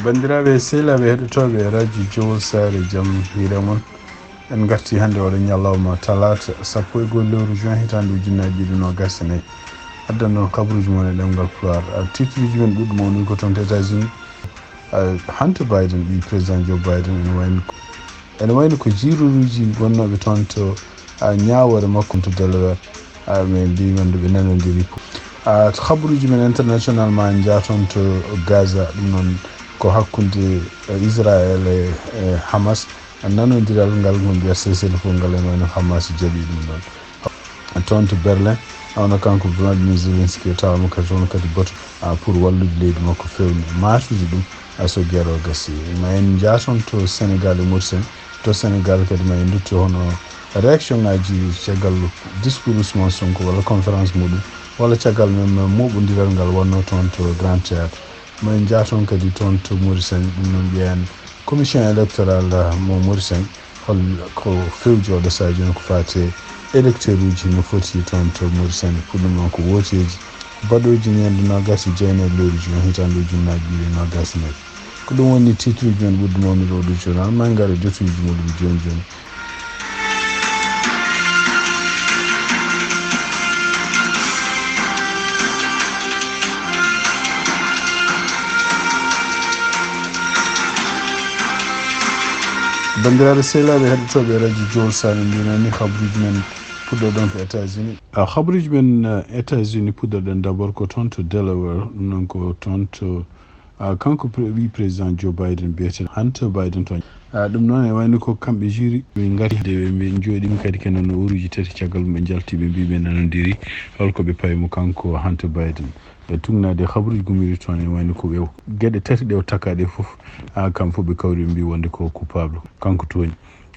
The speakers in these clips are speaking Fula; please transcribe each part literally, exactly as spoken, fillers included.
Banndiraaɓe sehilaaɓe heɗotooɓe radio Jowol Saare, jam hiire mon. En ngarti hannde oɗo ñalawma talaata sappo e goho lewru juin hitaande ujunnaji ɗiɗi nogas e nayi. Addan noon kabaruuji mon e ɗemngal Pulaar. A, titruuji men ɓurɗi mawnude ko toon to États-Unis. A, Hunter Biden, ɓii président Joe Biden, ene wayno ko, ene wayno ko jiiruuji wonnooɓe toon to, a, ñaawoore makko to Delaware. A, min mbii men ɗo ɓe nanondiri. A, to kabaruuji men international ma en njaa toon to Gaza, ɗum noon ko hakkunde, e, Israel e, e Hamas. Nanondiral ngal ngol mbiyata cessez-le-feu ngal, ene wayno Hamas jaɓi ɗum ɗon. Toon to Berlin, hono kanko Volodymyr Zelensky o tawama kadi toon kadi bato, a, pour wallude leydi makko fewne. Maatude ɗum, a, so guerre o gasi. Ma en njaa toon to Sénégal e Mauritanie. To Sénégal kadi ma en ndutto hono réaction ngaji caggal discours Ousmane Sonko walla conférence muɗum, walla caggal men mooɓondiral ngal wonno toon to Grand Théâtre. Ma en njaa toon kadi toon to Mauritanie, ɗum noon mbiyen commission électorale mo Mauritanie, hol ko fewji oɗo sahaa jooni ko faati e électeur uji no foti toon to Mauritanie. Pour ɗum noon ko wooteeji baɗooji ñande nogas e jeenayi lewru juin hitaande ujunnaji ɗiɗi e nogas e nayi. Ko ɗum woni titre uji men ɓurɗi mawnude oɗo journal. Ma en ngar e jotuuji muɗum jooni jooni. Banndiraaɓe sehilaaɓe heɗotooɓe radio Jowol Saare, mbinani kabaruuji men puɗɗo ɗoon ko États-Unis. A, kabaruuji men, eh, États-Unis puɗɗoɗen d'abord ko toon to Delaware, ɗum noon ko toon to, a, kanko pre-, wi président Joe Biden biyeten Hunter Biden toon. A, ɗum noon e wayno ko kamɓe jury ɓe ngari de ɓe, ɓe njooɗiima kadi kene no oruuji tati caggal mum ɓe njalti ɓe mbii ɓe nanondiri holko ɓe payi mo kanko Hunter Biden. E tugnaade kabaruuji gumiri toon e wayno ko ɓe geɗe tati ɗe o takaaɗe fof, a, kam fof ɓe kawri ɓe mbii wonde ko coupable, kanko tooñi.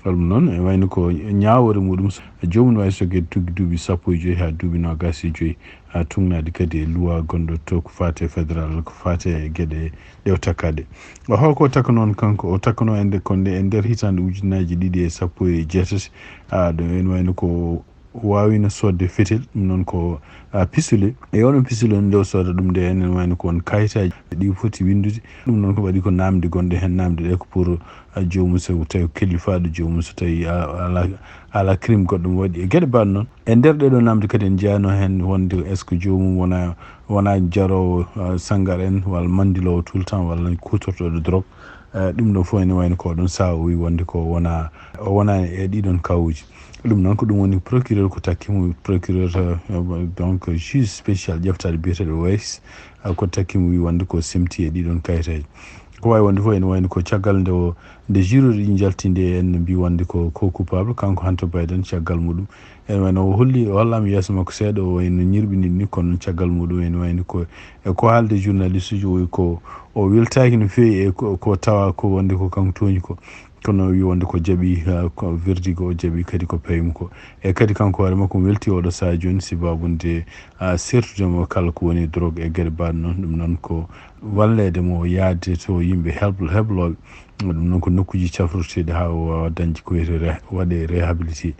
Ɗum noon e wayno ko ñaawoore muɗum, joomum wawi sogede tuggi duuɓi sappo e joyi haa duuɓi nogas e joyi, haa tugnaade kadi e luwa gonɗo to ko faati e fédéral, ko faati e geɗe ɗe o takkaɗe. O hoko takka noon kanko, o takkano e nder, ko nde, e nder hitaande ujunnaji ɗiɗi e sappo e jeetati, a, ɗo en wayno ko waawino soodde fetel, ɗum noon ko, a, pistolet. E oɗon pistolet nde o sooda ɗum nde, enen wayno ko won kayitaaji ɗi foti winndude. Ɗum noon ko waɗi ko naamnde gonɗe heen, naamnde ɗe ko pour, a, joomum so tawi ko kellifaaɗo joomum, so tawi a, ala, ala crime goɗɗo mo waɗi. E geɗe mbaɗ noon. E nder ɗee ɗoo naamnde kadi en njeyanoo heen wonde est-ce que joomum wona, wona jaroowo, a, sangara en walla manndiloowo tout le temps walla kuutortooɗo drogue. Eh, ɗum ɗo fof ene wayno ko ɗum saha o wi wonde ko wona, o wona e ɗiɗon kawuji. Ɗum noon ko ɗum woni procureur ko takkimo, procureur, eh, donc juge spécial ƴeftaade biyeteeɗo Weiss, eh, ko takkimo wi wonde ko semti e ɗiɗon kayitaji. Ko wawi wonde fof ene wayno ko caggal nde o, nde jury ɗi jalti nde en mbi wonde ko, ko coupable, kanko Hunter Biden caggal muɗum. Ene wayno o holli, o hollaama yeeso makko seeɗa, o wayno ñirɓini ni, kono caggal muɗum ene wayno ko, e ko haalde journaliste uji o wi ko, o weltaaki no feewi e ko, ko tawa ko wonde ko kanko tooñi ko. Kono o wi wonde ko jaɓi, ha, ko verdict o jaɓi kadi ko payum ko. E kadi kanko hoore makko o welti oɗo saha jooni sibabu nde, a, sertude mo kala ko woni drogue e geɗe mbaɗ noon. Ɗum noon ko walleede mo yaade to yimɓe heblo-, heblooɓe. Ɗum noon ko nokkuuji cafroteeɗi haa o waawa dañde ko wiyetee re-, waɗee réhabilité.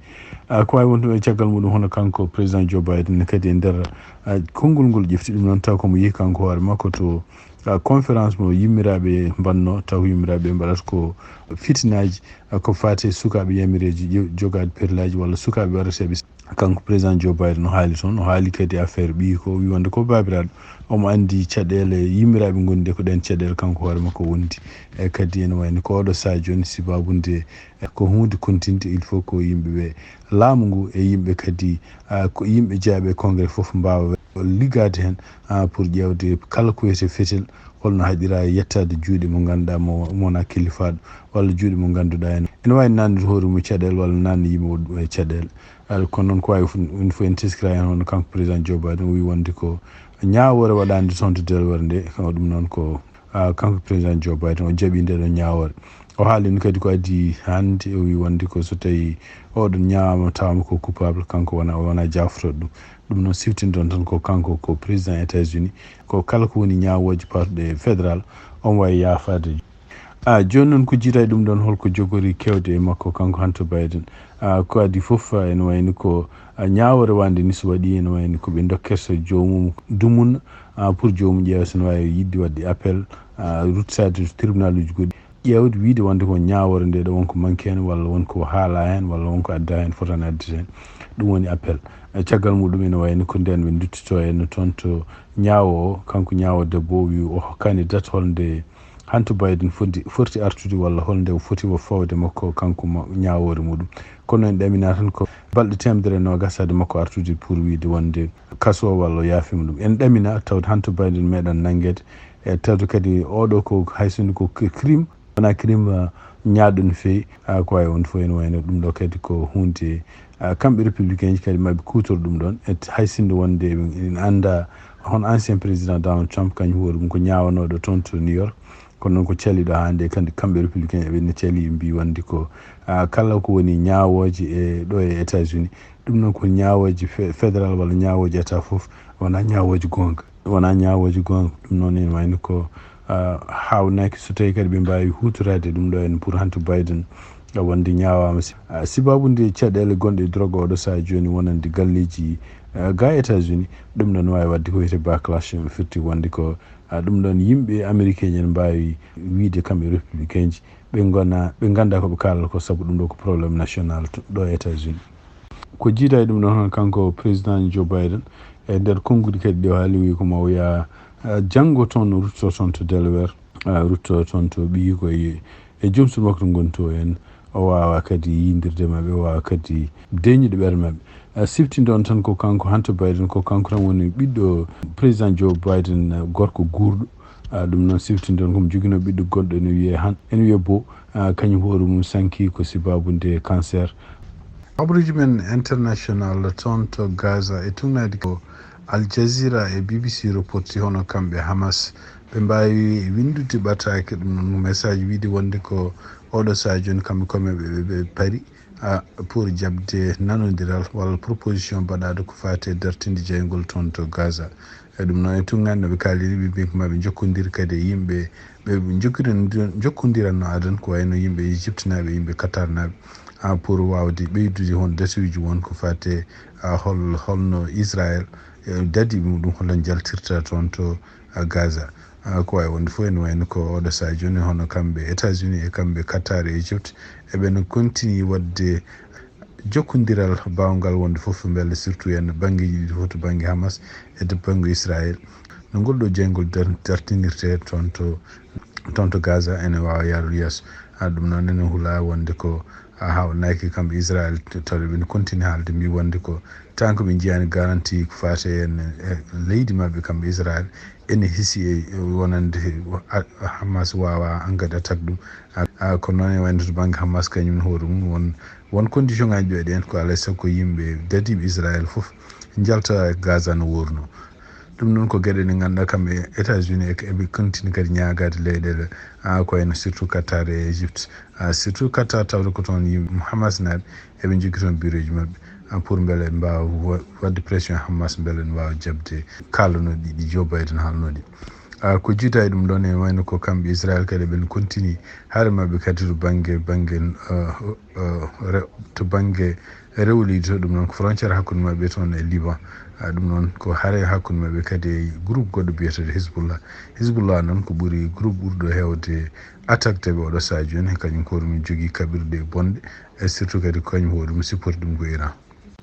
A, ko waawi wonde e caggal muɗum hono kanko président Joe Biden ne kadi e nder, a, konngol ngol ƴefti ɗum noon taw ko mo yehi kanko hoore makko to, a, conférence mo yimmiraaɓe mbaɗnoo, taw yimmiraaɓe mbaɗata ko fitinaaji, a, ko faati e sukaaɓe yamireeji, jo-, jogaade perlaaji walla sukaaɓe waɗateeɓe. Kanko président Joe Biden no haali toon, o haali kadi affaire ɓiyi ko, o wi wonde ko baabiraaɗo, omo anndi caɗeele yimmiraaɓe ngondi de ko ɗeen caɗeele kanko hoore makko wondi. E kadi ene wayno ko oɗo saha jooni sibabu nde, e ko huunde kontinde, il faut ko yimɓe ɓe laamu ngu e yimɓe kadi, a, ko yimɓe jeyaaɓe e congrès fof mbaawa liggaade heen, a, pour ƴeewde kala ko wiyetee fetel, holno haɗira yettaade juuɗe mo ngannduɗaa mo, mo wona killifaaɗo, walla juuɗe mo ngannduɗaa en. Ene waawi naatnude hoore mum caɗeele walla naatna yimɓe woɗɓe e caɗeele. Aɗa, kono noon ko waawi fof, ɗum fof en teskira heen, hono kanko président Joe Biden o wi wonde ko ñaawoore waɗaande toon to Delaware nde, ko ɗum noon ko, a, kanko président Joe Biden o jaɓi nde ɗo ñaawoore. O haalino kadi ko adii hannde, o wi wonde ko so tawi oɗon ñaawama tawama ko coupable, kanko wona, o wona jaftoɗo ɗum. Ɗum noon siftindon tan ko kanko ko président États-Unis, ko kala ko woni ñaawooje pawɗe fédéral, omo wawi yaafaade. A jooni noon, ko jiidaa e ɗum ɗoon, holko jogori kewde e makko kanko Hunter Biden? A ko adii fof, ene wayni ko a ñaawoore wande ni so waɗi, ene wayni ko ɓe dokkerta joomum dumun, a pour joomum ƴeewa so ne waawi yiɗde waɗde appel, a ruttaade to tribunal uji goɗɗi, ƴeewde wiyde wonde ko ñaawoore nde ɗo won ko manque heen, walla won ko haala heen, walla won ko adda heen, fotani addude heen. Ɗum woni appel. E caggal muɗum ene wayni ko ndeen ɓe nduttoto en toon to ñaawo o, kanko ñaawo debbo o, wi o hokkaani date holnde Hunter Biden foti, foti artude, walla holnde o foti o fawde makko kanko ma-, ñaawoore muɗum. Kono en ɗamina tan ko balɗe teemedere e noogas hade makko artude pour wiyde wonde kaso walla o yaafiima ɗum. En ɗamina tawde Hunter Biden meeɗan nanngeede, e tawde kadi oɗo ko hay sinno ko cri-, crime, wonaa crime, ah, ñaaɗɗo no feewi. Ah, ko wayi on fof ene wayno ɗum ɗo kadi ko huunde, ah, kamɓe républicain ji kadi maɓe kuutor ɗum ɗon. Et hay sinno wonde en annda hon ancien président Donald Trump, kañum hoore mum ko ñaawanooɗo toon to New York. Kono noon ko caliɗo hannde kandi kamɓe républicain ɓe ne cali mbi wonde ko, ah, kala ko woni ñaawooje e ɗo e États-Unis, ɗum noon ko ñaawooje fe-, fédéral walla ñaawooje état fof, wonaa ñaawooje goonga. Wonaa ñaawooje goonga. Ɗum noon ene wayno ko, ah, haawnaaki so tawii kadi ɓe mbaawi huutoraade ɗum ɗo en pour Hunter Biden, ah, wonde ñaawaama. Si-, ah, sibaabu nde caɗeele gonɗe e drogue oɗo sahaa jooni wonande galleeji, ah, ga États-Unis, ɗum ɗon waawi waɗde ko wiyetee backlash, firti wonde ko, ah, ɗum ɗon yimɓe américain en mbaawi wiyde kamɓe républicain ji, ɓe ngona, ɓe ngannda ko ɓe kaalata ko, sabu ɗum ɗo ko problème national to, ɗo e États-Unis. Ko jiidaa e ɗum ɗon, hono kanko président Joe Biden, e nder konngudi kadi ɗi o haali, wi ko ma o yaa, ah, janngo toon, rutto toon to Delaware, ah, rutto toon to ɓiyi ko e, e joom suudu makko to ngoni to en. O waawa kadi yiydirde maɓɓe, o waawa kadi deñude ɓerɗe maɓɓe. Ah, siftinɗon tan ko kanko Hunter Biden, ko kanko tan woni ɓiɗɗo président Joe Biden, ah, gorko guurɗo. Ah, ɗum noon siftinɗon ko mo joginoo ɓiɗɗo goɗɗo ene wiyee Han-, ene wiyee Bo, ah, kañum hoore mum sanki ko sibaabu nde cancer. Habaruuji men international toon to Gaza e tugnaade ko Al Jazeera e B B C reporti hono kamɓe Hamas. Ɓe mbaawi winndude ɓataake ɗum noon message wiyde wonde ko oɗo sahaa jooni kamɓe koye maɓɓe ɓe, ɓe pari, ah, pour jaɓde nanondiral walla proposition mbaɗaaɗo ko faati e dartinde jeyngol toon to Gaza. E ɗum noon e tugnaade no ɓe kaaliri, ɓe mbi ko maɓe njokkondir kadi e yimɓe, ɓe njokkondir-, njokkondiranno adan ko wayno yimɓe Egypte naaɓe, yimɓe Qatar naaɓe, ah, pour waawde ɓeydude hon datuuji won ko faati e, ah, hol-, holno Israël, eh, dadi muɗum hono njaltirta toon to, ah, Gaza. Ah, ko wayi wonde fof ene wayno ko oɗo sahaa jooni hono kamɓe États-Unis e kamɓe Qatar e Egypte eɓe no continue waɗde jokkondiral baawngal wonde fof mbele surtout en banngeeji ɗiɗi fof to bannge Hamas e to bannge Israël. No ngol ɗo jeyngol dar-, dartinirte toon to, toon to Gaza ene waawa yaarude yeeso. Ah, ɗum noon ene hula wonde ko, ah, haawnaaki kamɓe Israël, tawde ɓe continue haalde mbi wonde ko tant que ɓe njiyaani garantie ko faati en e leydi maɓɓe kamɓe Israël, ene hisi e wonande ha-, Hamas waawa engagé attaque ɗum. Ah, ah, kono noon e wayno to bannge Hamas kañum hoore mum won, won condition ngaji ɗo e ɗen ko alaa e sago yimɓe dadiiɓe Israël fof njalta Gaza no worno. Ɗum noon ko geɗe ɗe ngannduɗaa kamɓe États-Unis e, eɓe continue kadi ñaagaade leyɗeele, ah, ko wayno surtout Qatar e Egypte. Ah, surtout Qatar tawde ko toon yimɓe Hamas naaɓe eɓe njogii toon bureauji maɓɓe, ah, pour mbele mbaawa wa-, waɗde pression Hamas mbele ne waawa jaɓde kaalanooɗi ɗi Joe Biden haalnooɗi. Ah, ko jiidaa e ɗum ɗoon ene wayno ko kamɓe Israël kadi eɓe continue haare maɓɓe kadi to bannge, bannge, ah, ah, re-, to bannge rewliiɗo ɗum noon ko frontière hakkunde maɓɓe toon e Liban. Ah, ɗum noon ko hare hakkunde maɓɓe kadi e groupe goɗɗo biyeteeɗo Hezbollah. Hezbollah noon ko ɓuri groupe ɓurɗo heewde attaque tawi oɗo sahaa jooni kañum ko ɗum jogii kaɓirɗe bonɗe, e surtout kadi ko kañum hoore mum supporti ɗum ko Iran.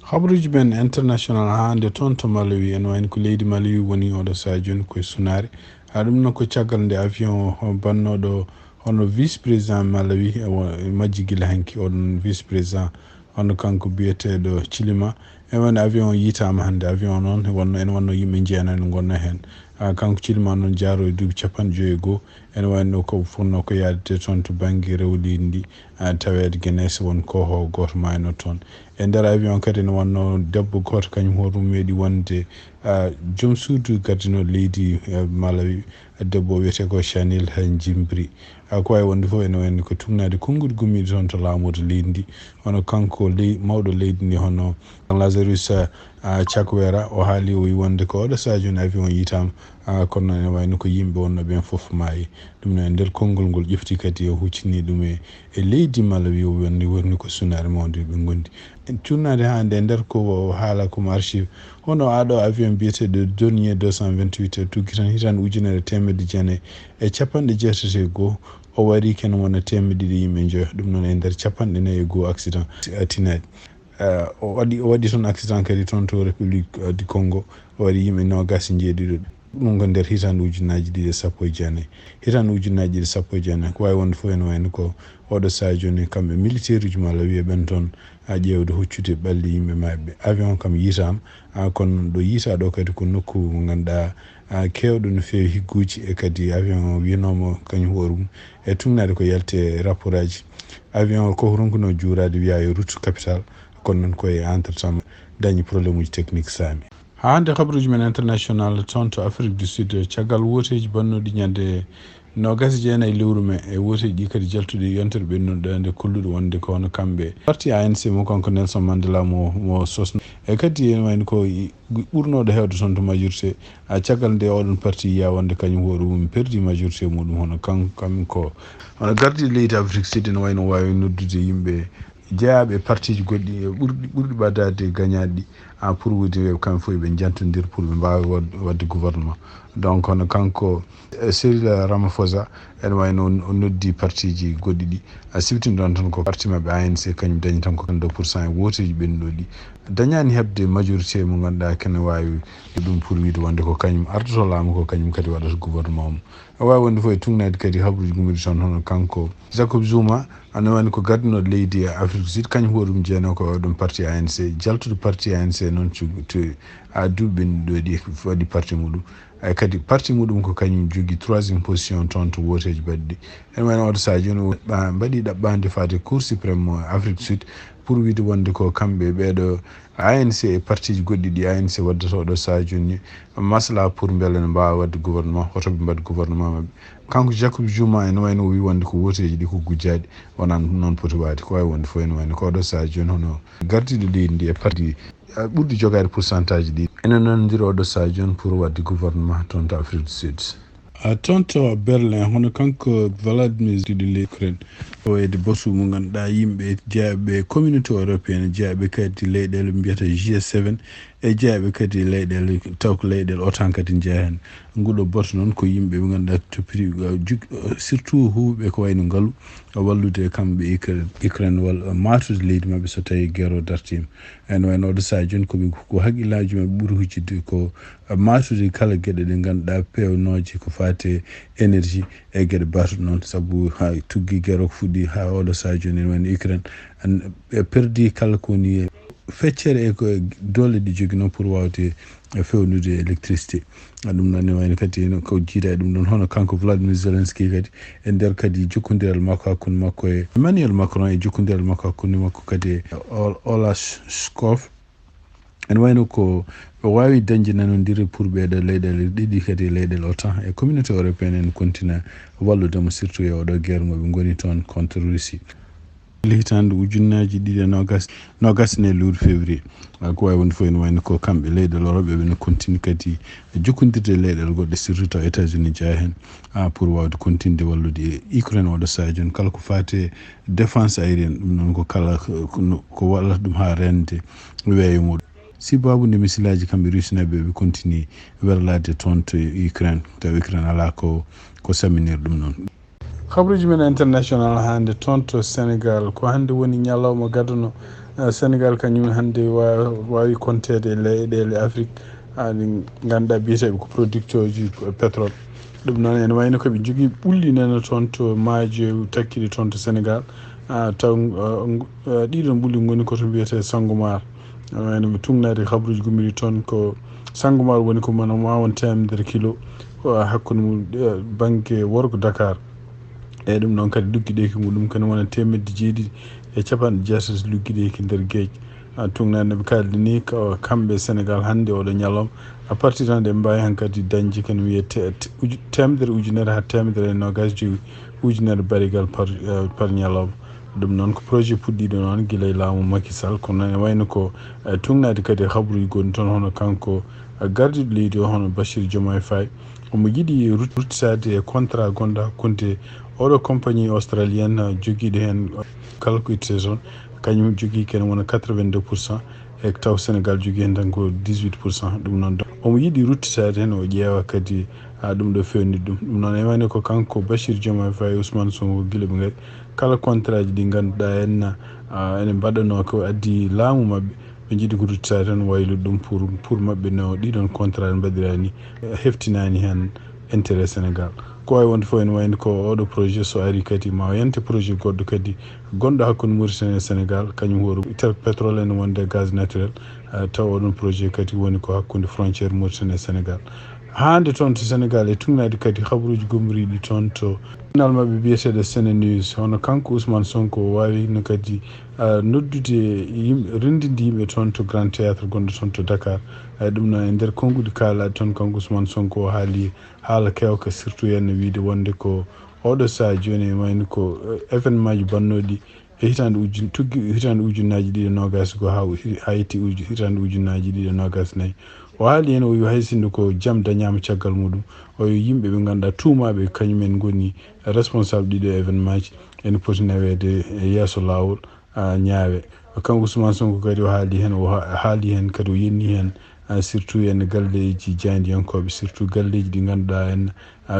Habaruuji men international haa hannde toon to Malawi, ene wayno ko leydi Malawi woni oɗo sahaa jooni koye sunaare. Haa ɗum noon ko caggal nde avion o bannooɗo hono vice président Malawi, e wo-, e majji gila hanki, oɗon vice président hono kanko biyeteeɗo Chilima. E wayno avion o yiytaama hannde, avion o noon wonno, ene wonno yimɓe jeenayi no ngonnoo heen. Ah, kanko Chilima noon jaaroo e duuɓi capanɗe joyi e goo, ene wayno ko fotnoo ko yahdete toon to bannge rewliindi ndi, ah, taweede Guinness won ko ho gooto maayno toon. E nder avion kadi ene wonno debbo gooto, kañum hoore mum meeɗi wonde, ah, joom suudu gardinooɗo leydi, eh, Malawi, debbo o wiyetee ko Chanel Njimbri. Ah, ko wayi wonde fof ene wayno ko tugnaade konnguɗi gummiiɗi toon to laamuuɗo leydi ndi. Hono kanko ley-, mawɗo leydi ndi hono Lazarus, ah, Chakwera, o haali, o wi wonde ko oɗo sahaa jooni avion o yiytaama, Kono noon ene wayno ko yimɓe wonnooɓe heen fof maayi. Ɗum noon e nder konngol ngol ƴefti kadi o huccini ɗum e e leydi Malawi o wonni wonni ko sunaare mawde ɓe ngondi. Cunnaade hannde e nder ko haala ko archive, hono aaɗo avion biyeteeɗo Dornier deux cent vingt-huit e tuggi tan hitaande ujunere teemedde jeenayi e capanɗe jeetati e goo, o warii kene wona teemedde ɗiɗi yimɓe njoyo, ɗum noon e nder capanɗe nayi e goo accident tinaaɗi. O waɗi o waɗi toon accident kadi toon to République du Congo, o waɗi yimɓe noogaas e njeeɗiɗo. Ɗum ko nder hitaande ujunnaaji ɗiɗi e sappo e jeenayi. Hitaande ujunnaaji ɗiɗi e sappo e jeenayi ko waawi wonde fof ene wayno ko oɗo sahaa jooni kamɓe militeeruuji maa walla wiyee ɓen toon a ƴeewde hoccude ɓalli yimɓe maɓɓe. Avion kam yitaama, a kono ɗo yitaa ɗo kadi ko nokku mo ngannduɗaa a keewɗo no feewi higguuji e kadi avion o wiyanooma kañum hoore mum e tugnaade ko yalti e rapport aji. Avion o ko ronkuno juuraade wiyaa yo ruttu capital, kono noon ko e entre temps dañi problème uji technique saami. Haa hannde kabaruuji men international toon to Afrique du Sud, caggal wooteeji bannooɗi ñande noogaas e jeenayi lewru mee e wooteeji ɗi kadi jaltuɗi yontere ɓennuɗo nde kolluɗo wonde ko hono kamɓe parti A N C mo kanko Nelson Mandela mo mo sosno. E kadi ene wayno ko ɓurnooɗo heewde toon to majorité a caggal nde oɗon parti yiya wonde kañum hoore mum perdi majorité muɗum hono kan kam ko hono gardiiɗo leydi Afrique Sud ene wayno waawi noddude yimɓe jeyaaɓe e partiji goɗɗi e ɓurɗi ɓurɗi ɓadaade gañaaɗi ɗi a pour wide kamɓe fof ɓe njantondir pour ɓe mbaawa waɗde gouvernement. Donc hono kanko Cyril Ramaphosa ene wayno o noddi partiji goɗɗi ɗi a siftin ɗon tan ko parti maɓɓe A N C kañum dañi tan ko deux pour cent e wooteeji ɓennuɗo ɗi dañaani heɓde majorité mo ngannduɗaa kene waawi ɗum pour wide wonde ko kañum ardoto laamu ko kañum kadi waɗata gouvernement mum. A waawi wonde fof e tugnaade kadi habaruuji gummiɗi toon hono kanko Jacob Zuma ene wayno ko gardinooɗo leydi e Afrique du Sud kañum hoore mum jeyanoo ko oɗon parti A N C jaltude parti A N C noon a duuɓi ɓennuɗo ɗi waɗi parti muɗum. Ay kadi parti muɗum ko kañum jogii troisième position toon to wooteeji baɗɗi ɗi. Ene wayno oɗo sahaa jooni mbaɗi ɗaɓɓaande faade Cour suprême mo Afrique du Sud pour wide wonde ko kamɓe ɓeeɗo A N C e partiji goɗɗi ɗi A N C waddata oɗo sahaa jooni maslaha pour mbele ne mbaawa waɗde gouvernement hoto ɓe mbaɗ gouvernement maɓɓe. Kanko Jacob Zuma ene wayno o wii wonde ko wooteeji ɗi ko gujjaaɗi wonaa ɗum noon poti waade ko waawi wonde fof ene wayno ko oɗo sahaa jooni hono gardiiɗo leydi ndi e parti ɓurɗi jogaade pourcentage ɗi ene nanondiri oɗo sahaa jooni pour waɗde gouvernement toon to Afrique du Sud. Toon to Berlin hono kanko Vladimir ɗiɗo leydi Ukraine o wayde basu mo ngannduɗaa yimɓe jeyaaɓe communauté européenne jeyaaɓe kadi leyɗeele mbiyata G seven e jeyaaɓe kadi leyɗeele taw ko leyɗeele otan kadi njeya heen. Nguɗo basu noon ko yimɓe ɓe ngannduɗaa to prix surtout huuɓe ko wayno ngalu wallude kamɓe Ukraine walla maatude leydi maɓɓe so tawii guerre o dartiima. Ene wayno oɗo sahaa jooni koɓe ko haqqillaaji maɓɓe ɓuri huccitde ko maatude kala geɗe ɗe ngannduɗaa peewnooje ko faati e énergie e geɗe baɗɗe noon sabu haa tuggi guerre o ko fuɗɗi haa oɗo sahaa jooni ene wayno Ukraine ɓe perdi kala ko woni feccere e ko doole ɗe joginoo pour waawde fewnude électricité. Ɗum noon ne wayno kadi ko jiida e ɗum ɗon hono kanko Vladimir Zelensky kadi e nder kadi jokkondiral makko hakkunde makko e Emmanuel Macron e jokkondiral makko hakkunde makko kadi e Olaf Scholz. Ene wayno ko ɓe waawi dañde nanondire pour ɓeeɗo leyɗeele ɗiɗi kadi e leyɗeele otan e communauté européenne ene kontina wallude mo surtout e oɗo guerre ngo ɓe ngoni toon contre Russie. Hitaande ujunnaaji ɗiɗi e noogaas noogaas ne lewru février. Ko waawi wonde fof ene wayno ko kamɓe leyɗeele Europe ɓe ne kontini kadi jokkondirde e leyɗeele goɗɗe surtout taw États-Unis jeyaa heen pour waawde kontinde wallude e Ukraine oɗo sahaa jooni kala ko faati e défense aérienne ɗum noon ko kala ko wallata ɗum haa reende weeyo muɗum. Sibaabu nde misilaaji kamɓe Rusinaaɓe ɓe kontini werlaade toon to Ukraine taw Ukraine alaa ko ko saminir ɗum noon. Habaruuji men international hannde toon to Senegal ko hannde woni ñalawma gadano. Senegal kañum hannde waawi konteede e leyɗeele Afrik ɗi ngannduɗaa biyeteeɓe ko producteur ji pétrole. Ɗum noon ene wayno ko ɓe njogii ɓulli nana toon to maaje takkiɗe toon to Senegal. Taw ɗiɗon ɓulli ngoni ko to mbiyetee Sangomar. Ene mi tugnaade habaruuji gummiɗi toon ko Sangomar woni ko mana ma won teemedere kilo hakkunde mum bannge worgo Dakar. Eyi ɗum noon kadi luggiɗeeki muɗum kadi wona teemedde jeeɗiɗi e capanɗe jeetati luggiɗeeki nder geej. Tugnaade no ɓe kaaldi ni kamɓe Senegal hannde oɗo ñalawma à partir tan ɗe mbaawi hankadi dañde kene wiyee teemedere ujunere haa teemedere e noogaas jowi ujunere barigal par par ñalawma. Ɗum noon ko projet puɗɗiiɗo noon gila e laamu Macky Sall kono noon ene wayno ko tugnaade kadi e habaruuji goɗɗi toon hono kanko gardiiɗo leydi o hono Bachir Diomaye Faye. Omo yiɗi ruttitaade e contrat gonɗo hakkunde oɗo compagnie australienne jogiiɗo heen kala ko ittee toon, kañum jogii kene wona quatre-vingt-deux pour cent, e taw Sénégal jogii heen tan ko dix-huit pour cent. Ɗum noon, omo yiɗi ruttitaade heen, o ƴeewa kadi ɗum ɗo feewni ɗum. Ɗum noon, e wayno ko kanko Bachir Diomaye Faye, Ousmane Sonko, gila ɓe ngari kala contrat ji ɗi ngannduɗaa en ene mbaɗanoo ko addi laamu maɓɓe, ɓe njiɗi ko ruttitaade tan waylude ɗum pour pour maɓɓe no ɗiɗon contrat mbaɗiraa ni, heftinaani heen intérêt Sénégal. Ko waawi wonde fof ene wayno ko oɗo projet so ari kadi ma o yante projet goɗɗo kadi gonɗo hakkunde Mauritanie e Sénégal, kañum hoore ittata pétrole ene wonde gaz naturel, taw oɗon projet kadi woni ko hakkunde frontière Mauritanie e Sénégal. Hannde toon to Sénégal e tugnaade kadi habaruuji gomriiɗi toon to journal maɓɓe biyeteeɗo Sene News, hono kanko Ousmane Sonko o waawino kadi noddude yimɓe, renndinde yimɓe toon to Grand Théâtre gonɗo toon to Dakar. Ɗum noon e nder konnguɗi kaalaaɗi toon, kanko Ousmane Sonko o haali haala keewka, surtout heen wiyde wonde ko oɗo sahaa jooni e wayno ko événement ji bannooɗi e hitaande ujun-, tuggi hitaande ujunnaaji ɗiɗi e noogaas goo haa, haa yetti uju-, hitaande ujunnaaji ɗiɗi e noogaas nayi. O haali heen, o wi hay sinno ko jam dañaama caggal muɗum, o wi yimɓe ɓe ngannduɗaa tuumaaɓe kañum en ngoni responsable ɗiɗo événement ji ene poti naweede e yeeso laawol, ñaawe. Kanko Ousmane Sonko kadi o haali heen, o ha-, haali heen kadi o yenni heen, surtout heen galleeji jaayndiyankooɓe, surtout galleeji ɗi ngannduɗaa en,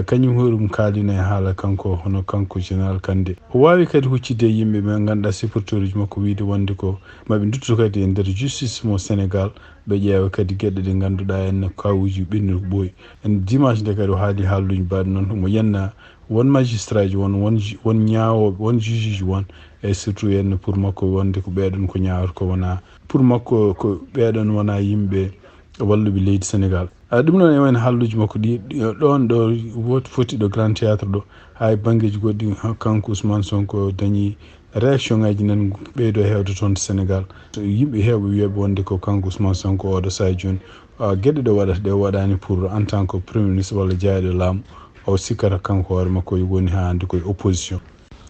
kañum hoore mum kaalino e haala kanko, hono kanko Général Kandé. O waawi kadi huccitde e yimɓe ɓe ngannduɗaa supporteruuji makko wiyde wonde ko maɓe ndutto kadi e nder justice mo Sénégal, ɓe ƴeewa kadi geɗe ɗe ngannduɗaa en kawuuji ɓennuɗi ko ɓooyi. En dimanche nde kadi o haali haaluuji mbaɗi noon, omo yenna won magistrat ji, won, won ju-, won ñaawooɓe, won juge ji won, e surtout heen pour makko wonde ko ɓeeɗon ko ñaawata ko wonaa, pour makko ko ɓeeɗon wonaa yimɓe walluɓe leydi Sénégal. A, ɗum noon e wayno haalluuji makko ɗi, ɗi, ɗoon ɗo wot-, foti ɗo Grand Théâtre ɗo, haa e banngeeji goɗɗi, ha, kanko Ousmane Sonko dañi réaction ngaji nan ɓeydo heewde toon to Sénégal. Yimɓe heewɓe wiyeɓe wonde ko kanko Ousmane Sonko oɗo sahaa jooni, a, geɗe ɗe waɗata ɗe o waɗaani pour en tant que premier ministre walla jeyaaɗo laamu, o sikkata kanko hoore makko woni haa hannde koye opposition.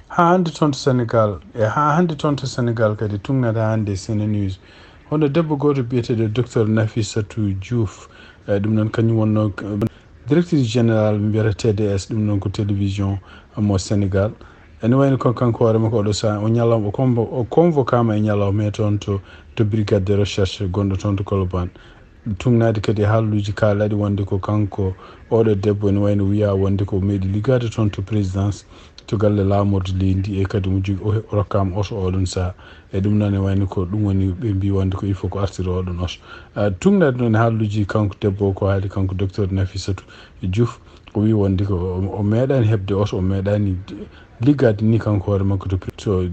Haa hannde toon to Sénégal, e haa hannde toon to Sénégal kadi tugnata hannde Sene News. Hono debbo gooto biyeteeɗo docteur Nafissatou Diouf, e ɗum noon kañum wonnoo directrice générale mbiyata T D S, ɗum noon ko télévision mo Sénégal. Ene wayno kon kanko hoore makko oɗo sahaa, o ñalawma, o convo-, o convoquaama e ñalawma he toon to, to brigade de recherche gonɗo toon to Colobane. Tugnaade kadi e haalluuji kaalaaɗi wonde ko kanko oɗo debbo ene wayno wiyaa wonde ko meeɗi liggaade toon to présidence, to galle laamorde leydi ndi, e kadi mo jogi o, o rokkaama oto oɗon sahaa. E ɗum noon e wayno ko ɗum woni ɓe mbii wonde ko il faut ko artira oɗon oto. A, tugnaade noon e haalluuji kanko debbo o ko haali kanko docteur Nafissatou Diouf, o wii wonde ko o, o meeɗaani heɓde oto, o meeɗaani liggaade ni kanko hoore makko to pri-, to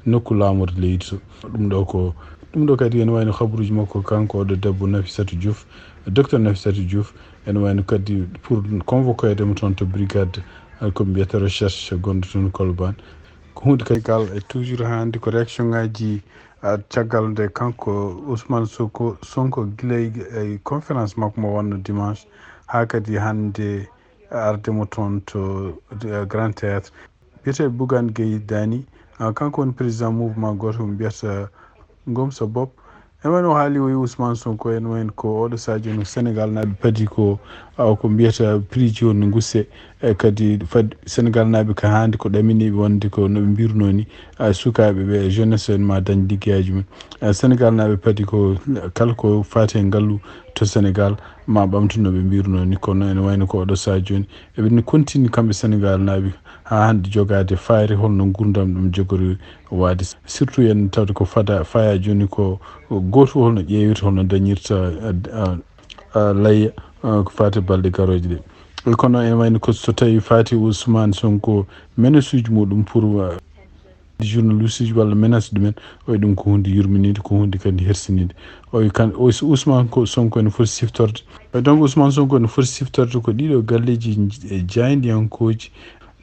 nokku laamorde leydi to. Ɗum ɗo ko, ɗum ɗo kadi ene wayno habaruuji makko kanko oɗo debbo Nafissatou Diouf, docteur Nafissatou Diouf, ene wayno kadi pour convoqueede mo toon to brigade, eh, ko mbiyata recherche gonɗo toon Colobane. Ko huunde kadi kal e toujours haa hannde ko réaction ngaji, ah, caggal nde kanko Ousmane Sonko, Sonko gila e, e conférence makko mo wonno dimanche haa kadi hannde arde mo toon to, eh, Grand Théâtre. Biyeteeɗo Bougane Gueye Dany, ah, kanko woni président mouvement gooto mo mbiyata Ngom Sa Bopp. Ene wayno o haali o wi Ousmane Sonko, ene wayno ko oɗo sahaa jooni Sénégal naaɓe padi ko, ah, ko mbiyata prix ji woni gusse, e kadi fad-, Sénégal naaɓe ka hannde ko ɗaminiiɓe wonde ko no ɓe mbirunoo ni, ah, sukaaɓe ɓe, jeunesse en ma dañ liggeyaaji mum. Ah, Sénégal naaɓe padi ko kala ko faati e ngallu to Sénégal ma ɓamtu no ɓe mbirunoo ni, kono ene wayno ko oɗo sahaa jooni eɓe ni continue kamɓe Sénégal naaɓe haa hannde jogaade fayre holno nguurndam ɗum jogori waade. Surtout en tawde ko fada, faya jooni ko gooto holno ƴeewirta, holno dañirta, a, a, a, layya, a, ko faati balɗe garooje ɗe. E kono en wayno ko so tawi faati Ousmane Sonko, menace uji muɗum pour, a, journaliste uji walla menace ɗumen, o wi ɗum ko huunde yurminiinde, ko huunde kadi hersininde. O wi kan, o so Ousmane ko Sonko ene foti siftorde. E donc Ousmane Sonko ene foti siftorde ko ɗiɗo galleeji j-, e jaayndiyankooji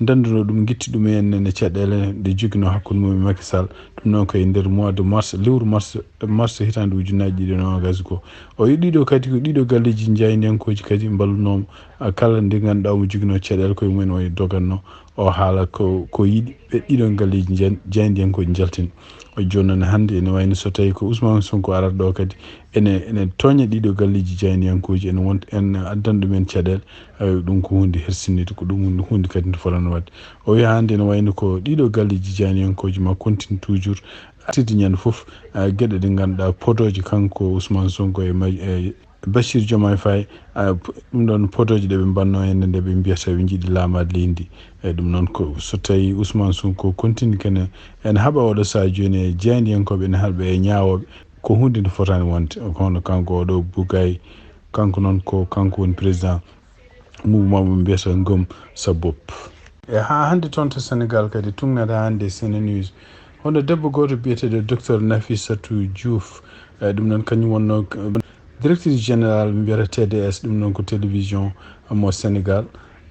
ndanduno ɗum, ngitti ɗum en nene caɗeele ɗe joginoo hakkunde mum e Macky Sall. Ɗum noon ko e nder mois de mars, lewru mars, mars hitaande ujunnaaji ɗiɗi e noogaas goo. O wi ɗiɗo kadi ko ɗiɗo galleeji jaayndiyankooji kadi mballunooma, a, kala nde ngannduɗaa omo joginoo caɗeele koye mumen o doganno. O haala ko, ko yiɗi ɓe ɗiɗo galleeji jan-, jaayndiyankooji njaltin. Jooni noon hannde ene wayno so tawii ko Ousmane Sonko arata ɗo kadi, ene, ene tooña ɗiɗo galleeji jaayndiyankooji, ene won, en addan ɗumen caɗeele. Ayo, ɗum ko huunde hersinide, ko ɗum huunde kadi nde fotano waɗde. O wiya hannde ene wayno ko ɗiɗo galleeji jaayndiyankooji ma continue toujours artirde ñande fof, ah, geɗe ɗe ngannduɗaa podooje kanko Ousmane Sonko e ma-, e Bachir Diomaye Faye, ah, p-, ɗum ɗoon podooje ɗe ɓe mbanno heen nde ɓe mbiyata ɓe njiɗi laamaade leydi ndi. Eyi, ɗum noon ko so tawii Ousmane Sonko continue kene ene haɓa oɗo sahaa jooni e jaayndiyankooɓe ene haɓa e ñaawooɓe, ko huunde nde fotaani wonde. Kono kanko oɗo Bougay, kanko noon ko kanko woni président mouvement mo mbiyata Ngom Sa Bopp. E haa hannde toon to Sénégal kadi, tuugnaade hannde Sene News, hono debbo gooto biyeteeɗo docteur Nafissatou Diouf, e ɗum noon kañum wonno, eh, directrice générale mbiyata T D S, ɗum noon ko télévision mo Sénégal.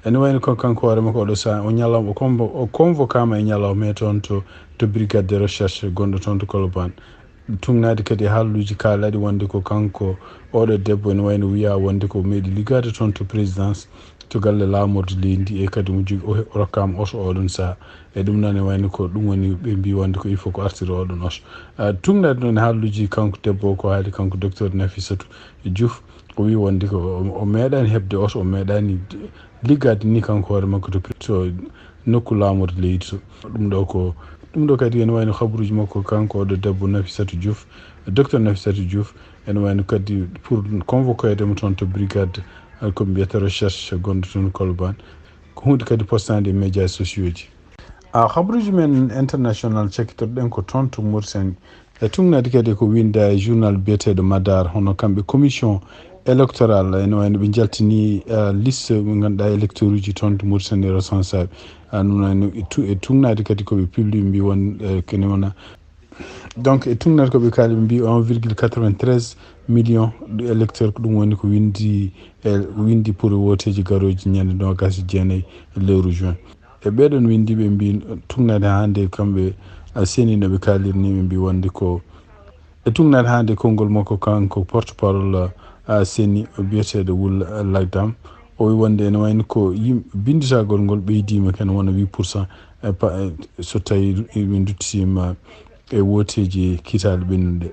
Ene wayno ko kanko hoore makko oɗo sahaa o ñalawma, o convo-, o convoquaama e ñalawma he toon to, to brigade de recherche gonɗo toon to Colobane. Tuugnaade kadi e haalluuji kaalaaɗi wonde ko kanko oɗo debbo ene wayno wiyaa wonde ko meeɗi liggaade toon to présidence, to galle laamorde leydi ndi, e kadi mo jogi o he-, o rokkaama oto oɗon sahaa. E ɗum noon ene wayno ko ɗum woni ɓe mbii wonde ko il faut ko artira oɗon oto. Ah, tuugnaade noon e haalluuji kanko debbo o ko haali kanko docteur Nafissatou Diouf, o wii wonde ko o, o meeɗaani heɓde oto, o meeɗaani liggaade ni kanko hoore makko to pri-, to nokku laamorde leydi to. Ɗum ɗo ko, ɗum ɗo kadi ene wayno habaruuji makko kanko oɗo debbo Nafissatou Diouf, docteur Nafissatou Diouf, ene wayno kadi pour convoqueede mo toon to brigade, eh, ko mbiyata recherche gonɗo toon Colobane. Ko huunde kadi postaande e médias sociaux ji. Ah, habaruuji men international cakkitorɗen ko toon to Mauritanie. E tuugnaade kadi ko winnda e journal biyeteeɗo Madaar, hono kamɓe commission électorale, ene wayno ɓe njaltini, ah, liste mo ngannduɗaa électeur uji toon to Mauritanie recensaaɓe. Ah, ɗum wayno e tu-, e tuugnaade kadi ko ɓe publie mbii won, eh, kene wona. Donc, e tuugnaade ko ɓe kaali, ɓe mbii un virgule quatre-vingt-treize million de électeurs, ko ɗum woni ko winndi, eh, winndi pour wooteeji garooji ñande noogaas e jeenayi lewru juin. E ɓeeɗoon winndiiɓe, ɓe mbii tuugnaade hannde kamɓe, ah, Seni no ɓe kaaliri ni, ɓe mbii wonde ko e tuugnaade hannde konngol makko kanko porte-parole, ah, Seni biyeteeɗo Wul Lagdam. O wi wonde ene wayno ko yim-, binnditagol ngol ɓeydiima kene wona huit pour cent e pa-, e so tawii min nduttitiima e wooteeji kitaale ɓennuɗe.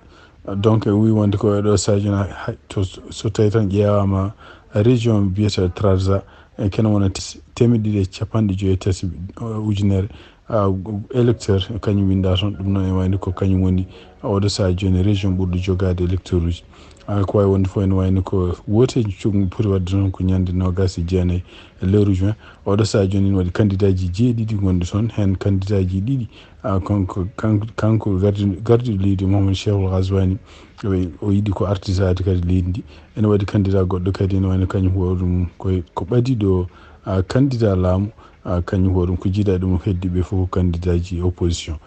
Donc, o wi wonde ko e ɗo Sadio na hay to, so tawii tan ƴeewaama région biyeteeɗo Trarza, e kene wona te-, teemeɗɗe ɗiɗi e capanɗe joyi e tati, uh, ujunere, uh, électeur kañum winnda toon. Ɗum noon e wayde ko kañum woni oɗo sahaa jooni région ɓurɗo jogaade électeur uji. Uh, ko wawi wonde fof ene wayde ko wooteeji coggu poti waɗde toon ko ñande noogaas e jeenayi e lewru juin. Oɗo sahaa jooni ene waɗi candidat ji jeeɗiɗi gonɗi toon, heen candidat ji ɗiɗi, uh, kanko, kanko, kanko gardi-, gardiɗo leydi Mouhamadou Cheikhou Ghazouani, o, o yiɗi ko artisaade kadi leydi ndi. Ene waɗi candidat goɗɗo kadi, ene wayno kañum hoore mum koye, ko ɓadiiɗo, uh, candidat laamu, uh, kañum hoore mum ko jiidaa ɗum, heddi ɓe fof ko candidat ji opposition.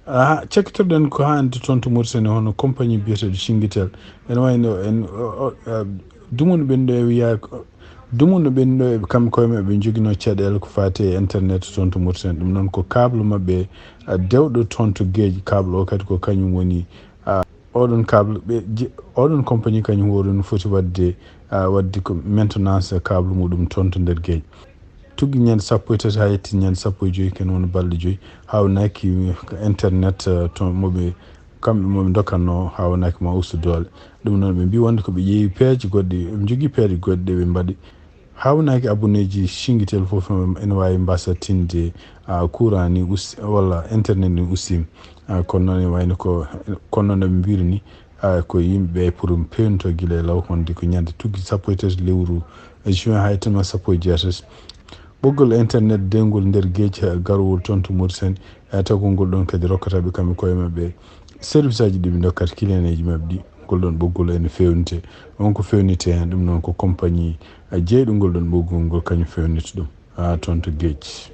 Ah, cakkitorɗen ko hannde toon to Mauritanie, hono compagnie biyeteeɗo Chinguitel. Ene wayno en, o, o, uh, dumunna ɓen ɗo e wiya ko, dumunna ɓen ɗo e kamɓe koye maɓɓe ɓe joginoo caɗeele ko faati e internet toon to Mauritanie. Ɗum noon ko câble maɓɓe, uh, dewɗo toon to Géej. Câble o kadi ko kañum woni, uh, oɗon câble ɓe je-, oɗon compagnie kañum hoore mum foti waɗde, ah, waɗde ko maintenance câble muɗum toon to nder Géej. Tuggi ñande sappo e tati haa yetti ñande sappo e joyi, ken woni balɗe joyi, hawnaaki internet, ah, to moɓe, kamɓe moɓe dokkatnoo, hawnaaki ma ustu doole. Ɗum noon ɓe mbii wonde ko ɓe ƴeewi peeje goɗɗe, ɓe njogii peeje goɗɗe ɗe ɓe mbaɗi. Hawnaaki abonné ji Chinguitel fof ene waawi mbasa tinde, ah, courant ni usti, walla internet ni ustiima. Ah, kono noon e wayno ko, kono noon ɓe mbiri ni, ah, ko yimɓe pour peewnito gila e law, wonde ko ñande tuggi sappo e tati lewru juin, hay tuma sappo e jeetati. Ɓoggol internet dewngol nder Géej garowol toon to Mauritanie, e taw ko ngol ɗon kadi rokkata ɓe kamɓe koye maɓɓe service aji ɗi ɓe ndokkata client eji maɓɓe ɗi. Ngol ɗon ɓoggol ene feewnite. On ko feewnite heen, ɗum noon ko compagnie, eh, jeyɗo ngol ɗon ɓoggol ngol, kañum feewnita ɗum, ah, toon to Géej.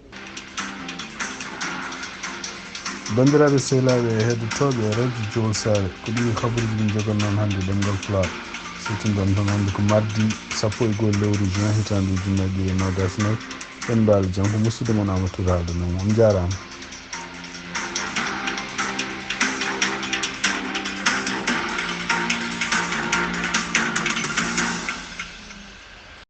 Banndiraaɓe sehilaaɓe heɗotooɓe Radio Jowol Saare, ko ɗii kabaruuji min njoganii on hannde ɗemngal Pulaar. Siftinɗon tan hannde ko mardi sappo e go'o lewru juin hitaande ujunnaji ɗiɗi e noogaas e nayi. En mbaali jam, ko musidɗo mon Amadou Touré haaldanoo on. On njaaraama.